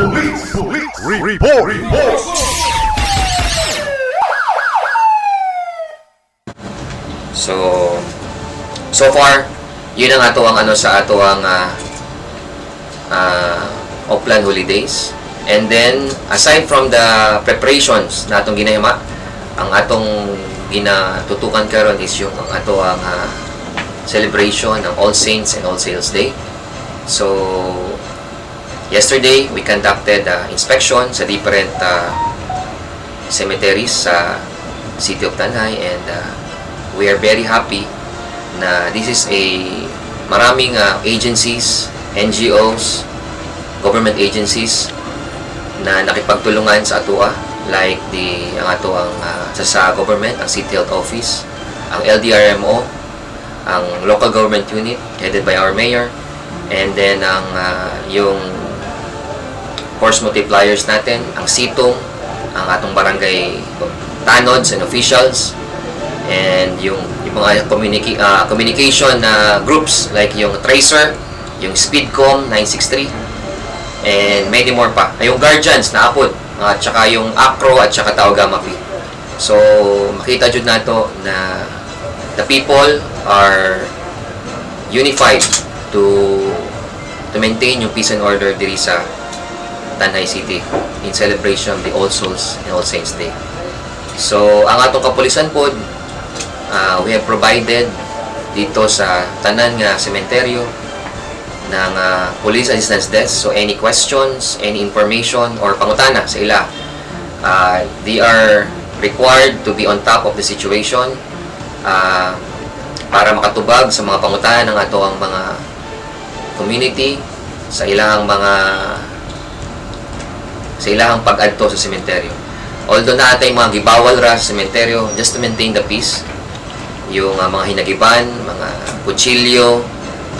Police, Police Report. Report. So, so far, yun ang ato ang ano sa ato ang Oplan holidays. And then, aside from the preparations na atong ginahima, ang atong ginatutukan karon is yung ang ato ang celebration ng All Saints and All Souls Day. So, yesterday, we conducted inspection sa different cemeteries sa City of Tanay and we are very happy na this is a maraming agencies, NGOs, government agencies na nakipagtulungan sa atua, like the ang ato ang sa government, ang City Health Office, ang LDRMO, ang local government unit headed by our mayor, and then ang yung force multipliers natin, ang sitong, ang atong barangay tanods and officials, and yung mga communication na groups like yung Tracer, yung Speedcom 963, and many more pa. Ay, yung Guardians na apod, at saka yung Acro at saka Tau Gamma Phi. So, makita jud nato na the people are unified to maintain yung peace and order diri sa Tanay City in celebration of the All Souls and All Saints Day. So, ang atong kapulisan pod, we have provided dito sa tanan nga sementeryo ng police assistance desk. So, any questions, any information, or pangutana sa ila, they are required to be on top of the situation para makatubag sa mga pangutana ng ato ang mga community sa ilang pag-adto sa sementeryo. Although naa tay mga gibawal ra sa sementeryo just to maintain the peace, yung mga hinagiban, mga kutsilyo,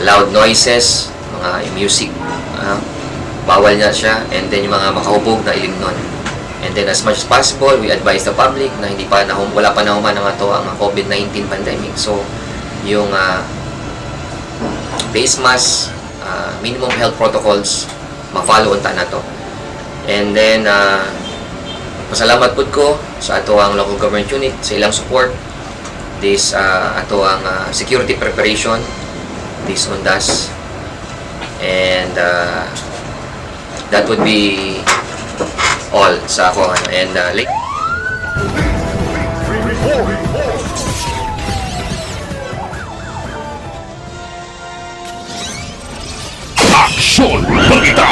loud noises, mga music, bawal na siya. And then yung mga makahubog na ilimnon. And then as much as possible, we advise the public na hindi pa na wala pa nahuman ang ato ang COVID-19 pandemic. So yung face mask, minimum health protocols, ma-follow unta na to. And then, pasalamat pud ko sa ato ang local government unit sa ilang support this ato ang security preparation this Undas, and that would be all sa ako ano and Report. Report. Aksyon Balita.